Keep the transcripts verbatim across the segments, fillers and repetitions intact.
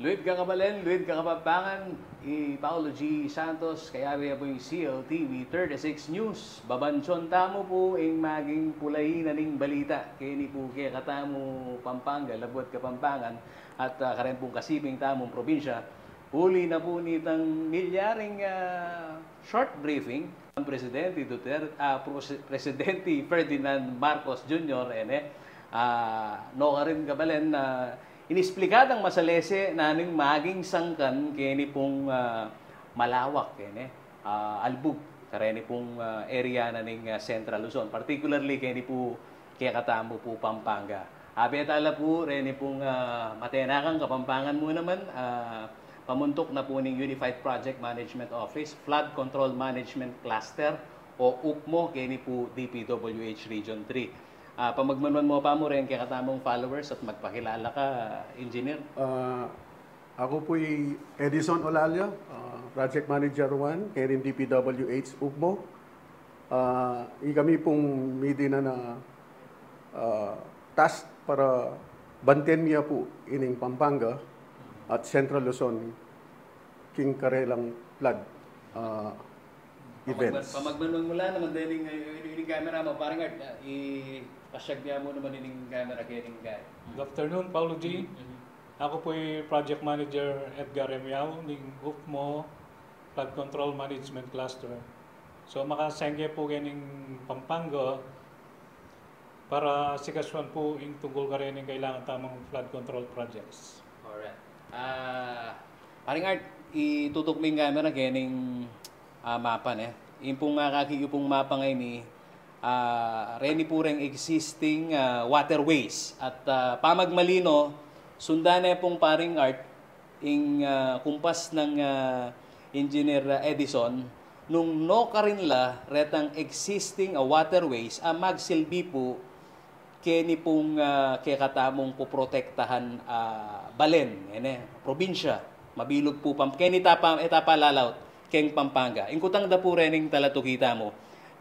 Luid kakabalen, luid kakapampangan, i Paulo G Santos, kayabe ya pu ing C L T V thirty-six News. Babansuan tamu pu ing maging pulayi na ning balita keni pu kekatamu Pampanga, labuad Kapampangan, at, ah, kareng pung kasiping tamung probinsya. Uli na pu nitang milyaring, ah, short briefing, Presidente Duterte, ah, Prose-, Presidente Ferdinand Marcos Junior, ene, ah, nukarin kabalen, ah, inisplika dang masalese na ning maging sangkan keni pung, ah, malawak, ene, ah, albug kareni pung, ah, area na ning, ah, Central Luzon, particularly keni pu kekatamu pu Pampanga. Abe tala pu reni pung, ah, matenakang Kapampangan mu naman, ah, pamuntuk na pu ning Unified Project Management Office, Flood Control Management Cluster, o UCMO, keni pu D P W H Region three. Ah, pamagmanuan mu pa mu reng kekatamung followers at magpakilala ka, Engineer. Ah, aku pu'y Edison Olalia, ah, Project Manager one, kening D P W H UCMO. Ah, ikami pung midinan a, ah, task para banten mi ya pu ining Pampanga at Central Luzon king karelang flood, ah, events. Pamagman-, pamagmanuan mu la naman dening, eh, ining camera mu, Paring Art, ah, ipasyag mi mu naman ining camera kening guy. Good afternoon, Paulo G. Mhm. Aku pu'y Project Manager Edgar Emiao ning UCMO, Flood Control Management Cluster. So, makasengge pu kening Pampanga para asikasuan pu ing tungkul karening kailangan tamung flood control projects. Alright. Ah, Paring Art, itutuk mu ing camera kening, ah, mapa, ne? Ing pung akakit yu pung mapa ngeni, ah, reni pu reng existing, ah, waterways. At, ah, pamagmalino, sundan ne pung Paring Art, ing, ah, kumpas nang, ah, Engineer, ah, Edison, nung nukarin la retang existing, ah, waterways a magsilbi pu keni pung, ah, kekatamung poprotektahan, ah, balen, ene, probinsya, mabilug pu Pam-, keni tapa, e tapa lalaut keng Pampanga. Ing kutang da pu rening talatuki tamu,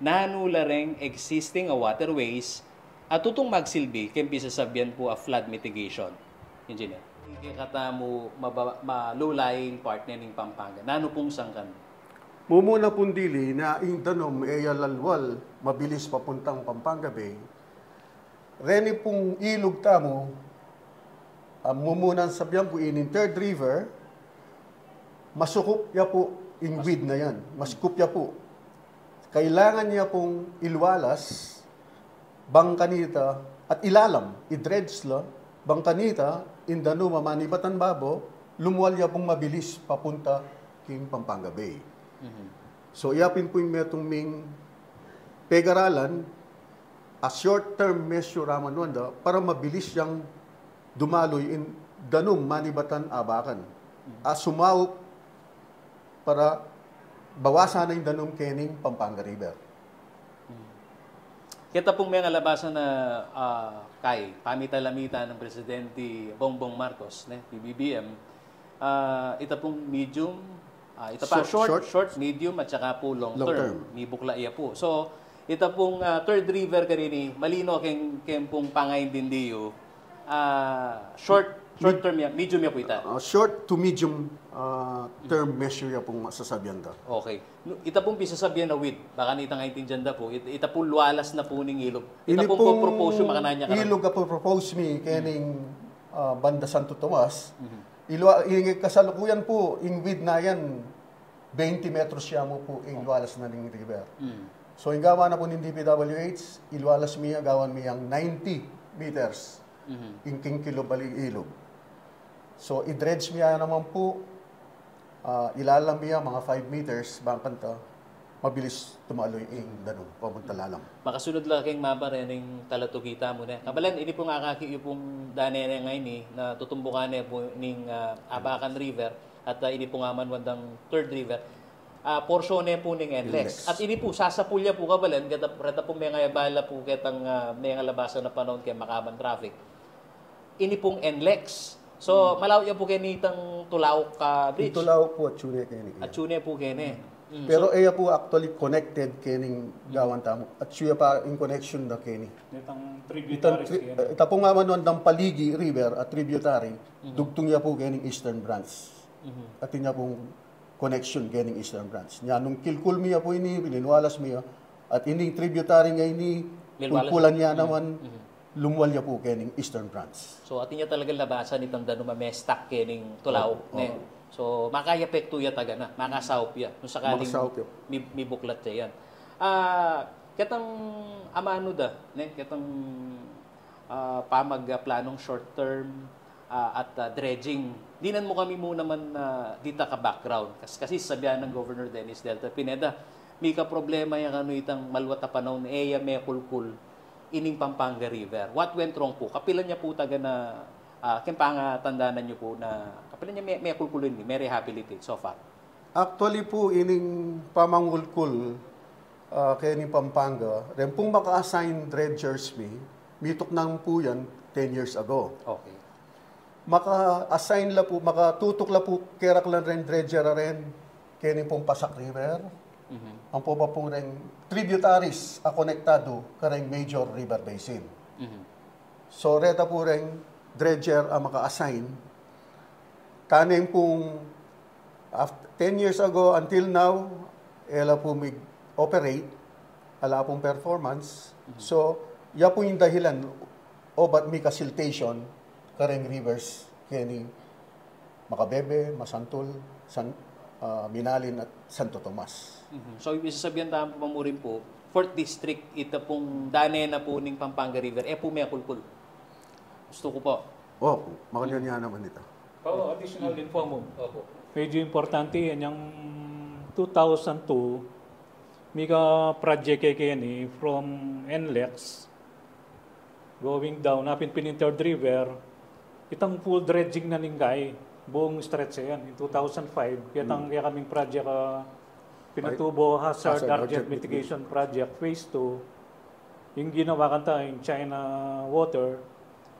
nanu la reng existing a waterways a tutung magsilbi keng pisasabian pu a flood mitigation, Engineer? Kekatamu maba-, malulai ing part ne ning Pampanga. Nanu pung sangkan? Mumuna pung dili na ing danum e ya lalwal mabilis papuntang Pampanga Bay. Reni pung ilug tamu, ah, mumuna sabian pu ining Third River, masukup ya pu ing width na yan. Masukup ya pu. Kailangan ya pung ilwalas, bang kanita, at ilalam, i-dredge la, bang kanita, ing danum a manibatan babo, lumwal ya pung mabilis papunta king Pampanga Bay. Mhm. So, iya pin pu ing metung ming pegaralan, a short term measure a manuan da para mabilis yang dumaluy ing danum manibatan Abacan. A sumaup para bawasan na ing danum kening Pampanga River. Keta pung mengalabas na, ah, kay pamitan-lamitan nang Presidente Bongbong Marcos, ne, P B B M, ah, ita pung medium, ah, ita pa short, short, medium, at saka pu long term. Mibukla iya pu. So, ita pung, ah, Third River karini, malino keng, keng pung pangaintindi yu, ah, short, short term ya, medium ya pu ita. Ah, short to medium, ah, term measure ya pung sasabian da. Okay. Nu-, ita pung pisasabian na width, baka nita nga intindian da pu, it-, ita pung lwalas na pu ning ilug. Ita pung pung propose yu, makanyan ya karan. Ilug a propose mi kening, ah, banda Santo Tomas. Mhm. Ilwa-, ing kasalukuyan pu, ing width na yan, twenty metros ya mu pu ing lwalas na ning river. Mm. So, ing gawan na pu ning D P W H, ilwalas mi ya, gawan mi yang ninety meters. Mhm. Ing king kilub a ilug. So, i-dredge mi ya naman pu, ah, ilalam mi ya, mga five meters, bang kanita, mabilis tumaluy ing danum, papunta lalam. Makasanud la keng mapa rening talatuki tamu, ne. Kabalen, ini pung akakit yu pung dane ne ngeni, na tutumbukan ne pu ning, ah, Abacan River, at, ah, ini pung amanuan dang Third River, ah, porsyon ne pu ning NLEX. NLEX. At ini pu, sasapul ya pu kabalen, keta, reta pung mengayabala pu ketang, ah, mengalabas na panaun keng makaban traffic. Ini pung NLEX. So, malaut ya pu kenitang Tulauk, ah, bridge. Ing Tulauk pu, atsu ne keni. Atsu ne pu keni. Mm, pero so, e ya pu actually connected kening gawan tamu. At siya pa in connection na keni. Itang itang tributaries tri-, keni. Ita pu nga man nung Paligi River at tributary, mhm, dugtung ya pu kening Eastern Branch. Mhm. Atin ya pung connection kening Eastern Branch. Nya nung kilkul mi ya pu ini, bininwalas mi ya, at ini tributary nga ini, milwalas kulkulan ya, mhm, naman, mhm, lumwal ya pu kening Eastern Branch. So, atin ya talaga labasan itang danum a mestak kening Tulao, opo, ne? Opo. So, makaapektu ya taga na, makasaup ya. Nung sakaling makasaup ya, mi-, mibuklat ya yan. Ah, ketang amanu da, ne? Ketang, ah, pamagplanung short term, ah, at, ah, dredging. Dinan mu kami mu naman, ah, dita ka background. Kas-, kasi sabi nang Governor Dennis Delta Pineda, mika problema ya kanu itang maluat a panaun, e ya mekulkul ining Pampanga River. What went wrong pu? Kapilan ya pu taga na, ah, keng pangatandanan yu pu na, kapilan ya me-, mekulkul ini, me-rehabilitate so far? Actually pu, ining pamangulkul, ah, kening Pampanga, ren pung maka-assign dredgers mi, mituknang pu yan ten years ago. Okay. Maka-assign la pu, makatutuk la pu keraklan ren dredger a ren, kening pung Pasak River, mhm, ampo pa pung reng tributaries a konektadu kareng major river basin. Mhm. So, reta pu reng dredger a maka-assign. Kaneng pung af-, ten years ago until now, e la pu mig-operate, ala pung performance. Mhm. So, ya pu ing dahilan o ba't mika siltation kareng rivers keni Macabebe, Masantul, San, ah, Minalin at Santo Tomas. Mhm. So, ibig sabihin tamu pa mu rin pu, fourth district, ita pung dane na pu ning Pampanga River, e pu mekulkul. Gusto ku po. Opo, makanyan, mm, nga naman ita. Opo, additional info mu. Opo. Medyo importante yan, yang two thousand two, mika project keni from NLEX, going down, apin pin ing Third River, itang full dredging na ning kai, buong stretch yan, in two thousand five, kaya tang, hmm, kaya kaming project, ah, Pinatubo Hazard, hazard, urgent, urgent mitigation, mitigation project, phase two, yung ginawa kanta, yung China Water,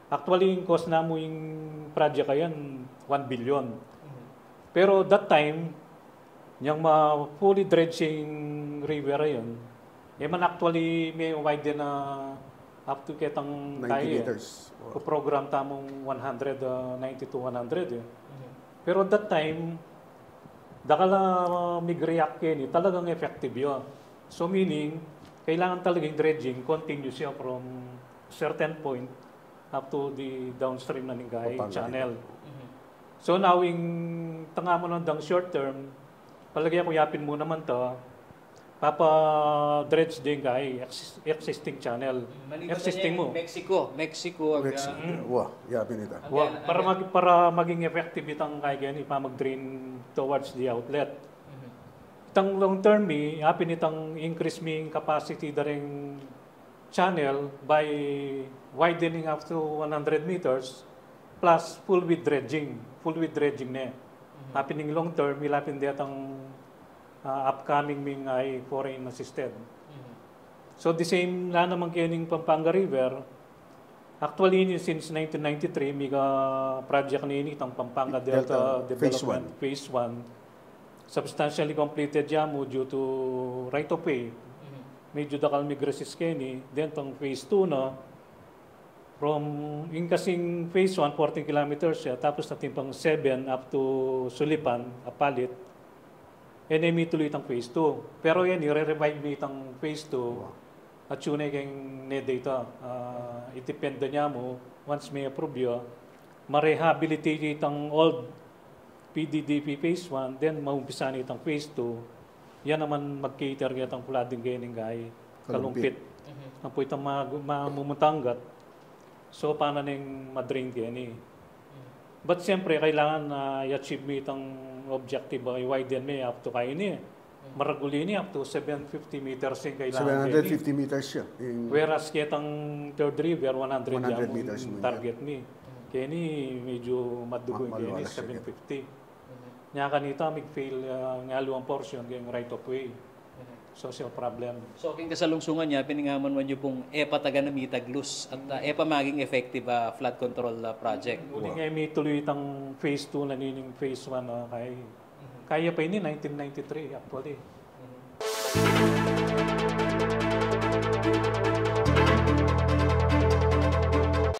actually, yung cost na mu yung project ayan, one billion. Mhm. Pero that time, yang ma-fully dredging river ayan, e man actually me-widen na up to ketang ninety tayo, eh, meters. Wow. Program tamung one hundred, ah, ninety to one hundred, eh. Mhm. Pero that time, dakal a, ah, mig-react keni, talagang effective ya. So meaning, kailangan talaga yung dredging, continuous ya from certain point up to the downstream na ning kai, Pampanga channel. Mhm. So now, ing tanga mu nandang short term, palage ku yapin mu naman ta, papa-dredge deng kai, exis-, existing channel. Mm, maliban existing na mu. Mexico, Mexico, aga. Mexico. Mm. Wa, yapin ita. Wa, aga, para aga. Mag-, para maging effective itang kai keni, pamag-drain towards the outlet. Mhm. Itang long term mi, yapin itang increase mi ing capacity da ring channel by widening up to one hundred meters plus full width dredging, full width dredging ne. Mhm. Happening long term, ilapin detang, ah, upcoming ming ai foreign assisted. Mhm. So the same la naman kening Pampanga River. Actually, ini since nineteen ninety-three, mika project na ini, itang Pampanga Delta Delta Phase Development one. Phase one. Substantially completed ya mu due to right of way. Mhm. Medyo dakal mig-resist keni, then tang phase two na, from, ing kasing phase one, fourteen kilometers ya, tapos atin pang seven up to Sulipan, Apalit, e ne mituloy itang phase two. Pero yan, ire-revive mi itang phase two. Wow. At yun e keng ne data, ah, idepende ne mu, once me-approve ya, ma-rehabilitate itang old P D D P phase one, then maumpisa ne itang phase two, yan naman mag-cater ketang flooding kening kai Kalumpit. Kalumpit. Mhm. Ampo itang ma-, mamumutanggat, so, panan neng ma-drain keni. Mhm. But siyempre, kailangan na i-achieve mi itang objective, ah, i-widen mi up to kaini. Mhm. Maragul ini up to seven fifty meters ing kailangan keni. Seven hundred fifty meters ya. Whereas ketang Third River, one hundred ya mu ing target mi. One hundred meters mu yan. Keni medyo madugo keni, maluwalas ya keni, seven fifty. Mhm. Nya kanita, mig-fail, ah, ing aliwang portion, keng right of way. Mhm. Social problem. So, keng kasalungsungan ya, pin ing amanwan yu pung e pa taga na mitaglus at, ah, e pa maging effective, ah, flood control, ah, project. Uli nga mituloy itang phase two na nining phase one, ah, kai. Mhm. Kaya pa ini nineteen ninety-three, actually.